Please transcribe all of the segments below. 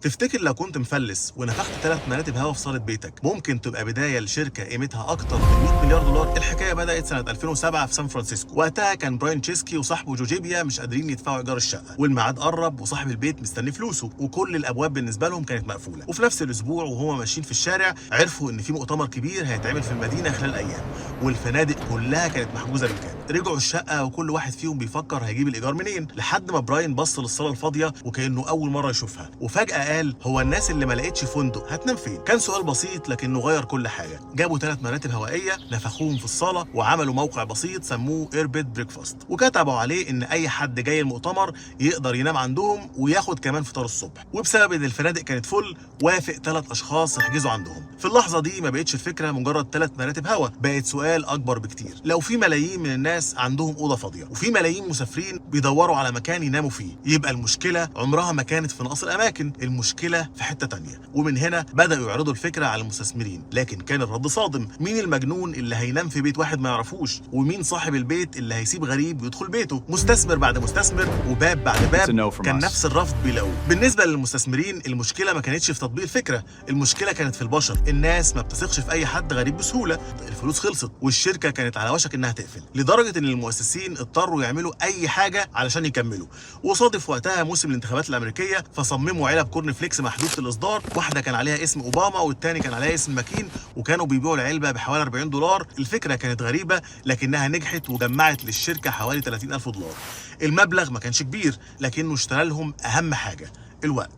تفتكر لو كنت مفلس ونفخت 3 مراتب هوا في صالة بيتك ممكن تبقى بداية لشركة قيمتها أكتر من 100 مليار دولار؟ الحكاية بدأت سنة 2007 في سان فرانسيسكو. وقتها كان براين تشيسكي وصاحبه جو جيبيا مش قادرين يدفعوا إيجار الشقة، والميعاد قرب وصاحب البيت مستني فلوسه، وكل الأبواب بالنسبة لهم كانت مقفولة. وفي نفس الأسبوع وهما ماشيين في الشارع عرفوا إن في مؤتمر كبير هيتعمل في المدينة خلال أيام، والفنادق كلها كانت محجوزة بالكامل. رجعوا الشقة وكل واحد فيهم بيفكر هيجيب الإيجار منين، لحد ما براين بص للصالة الفاضية وكأنه أول مرة يشوفها، وفجأة قال: هو الناس اللي ما لقيتش فندق هتنام فين؟ كان سؤال بسيط لكنه غير كل حاجة. جابوا 3 مراتب هوائية نفخوهم في الصالة وعملوا موقع بسيط سموه Airbed Breakfast، وكتبوا عليه ان اي حد جاي المؤتمر يقدر ينام عندهم وياخد كمان فطار الصبح. وبسبب ان الفنادق كانت full، وافق 3 اشخاص يحجزوا عندهم. في اللحظة دي ما بقتش الفكرة مجرد 3 مراتب هواء، بقت سؤال اكبر بكتير: لو في ملايين من الناس عندهم اوضة فاضية وفي ملايين مسافرين بيدوروا على مكان يناموا فيه، يبقى المشكلة عمرها ما كانت في نقص الاماكن، المشكلة في حتة تانية. ومن هنا بداوا يعرضوا الفكرة على المستثمرين، لكن كان الرد صادم: مين المجنون اللي هينام في بيت واحد ما يعرفوش؟ ومين صاحب البيت اللي هيسيب غريب يدخل بيته؟ مستثمر بعد مستثمر وباب بعد باب It's a no from كان us. نفس الرفض بيلاقوه. بالنسبة للمستثمرين، المشكلة ما كانتش في تطبيق الفكره، المشكلة كانت في البشر. الناس ما بتثقش في اي حد غريب بسهوله. الفلوس خلصت والشركة كانت على وشك انها تقفل، لدرجة ان المؤسسين اضطروا يعملوا اي حاجة علشان يكملوا. وصادف وقتها موسم الانتخابات الامريكيه، فصمموا علب كورن فليكس محدودة الاصدار، واحدة كان عليها اسم اوباما والتاني كان عليها اسم ماكين، وكانوا بيبيعوا العلبة بحوالي 40 دولار. الفكرة كانت غريبة لكنها نجحت وجمعت للشركة حوالي 30 الف دولار. المبلغ ما كانش كبير لكنه اشترى لهم اهم حاجه، الوقت.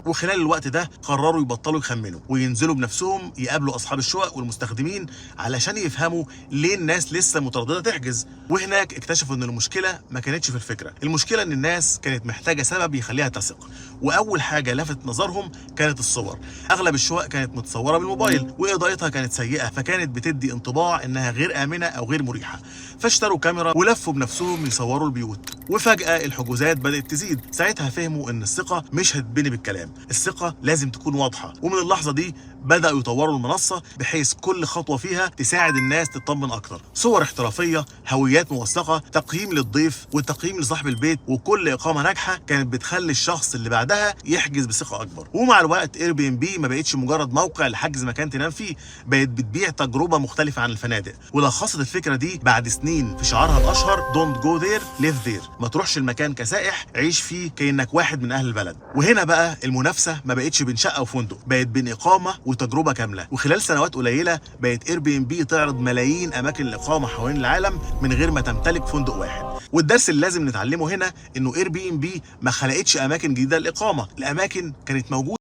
وخلال الوقت ده قرروا يبطلوا يخمنوا وينزلوا بنفسهم يقابلوا اصحاب الشقق والمستخدمين علشان يفهموا ليه الناس لسه مترددة تحجز. وهناك اكتشفوا ان المشكلة ما كانتش في الفكره، المشكلة ان الناس كانت محتاجه سبب يخليها تثق. واول حاجة لفت نظرهم كانت الصور. اغلب الشقق كانت متصورة بالموبايل واضاءتها كانت سيئه، فكانت بتدي انطباع انها غير امنه او غير مريحه. فاشتروا كاميرا ولفوا بنفسهم يصوروا البيوت، وفجاة الحجوزات بدات تزيد. ساعتها فهموا ان الثقة مش هتتبني بالكلام، الثقة لازم تكون واضحه. ومن اللحظة دي بداوا يطوروا المنصة بحيث كل خطوة فيها تساعد الناس تطمن اكتر: صور احترافيه، هويات موثقه، تقييم للضيف وتقييم لصاحب البيت. وكل اقامه ناجحة كانت بتخلي الشخص اللي بعدها يحجز بثقة اكبر. ومع الوقت Airbnb ما بقتش مجرد موقع لحجز مكان تنام فيه، بقت بتبيع تجربه مختلفة عن الفنادق. ولخصت الفكرة دي بعد سنين في شعارها الاشهر: don't go there، live there. ما تروحش المكان كسائح، عيش فيه كانك واحد من اهل البلد. وهنا بقى المنافسة ما بقتش بين شقه وفندق، بقت بين اقامه وتجربه كامله. وخلال سنوات قليله بقت Airbnb تعرض ملايين اماكن الاقامة حوالين العالم من غير ما تمتلك فندق واحد. والدرس اللي لازم نتعلمه هنا انه Airbnb ما خلقتش اماكن جديدة للاقامه، الاماكن كانت موجودة.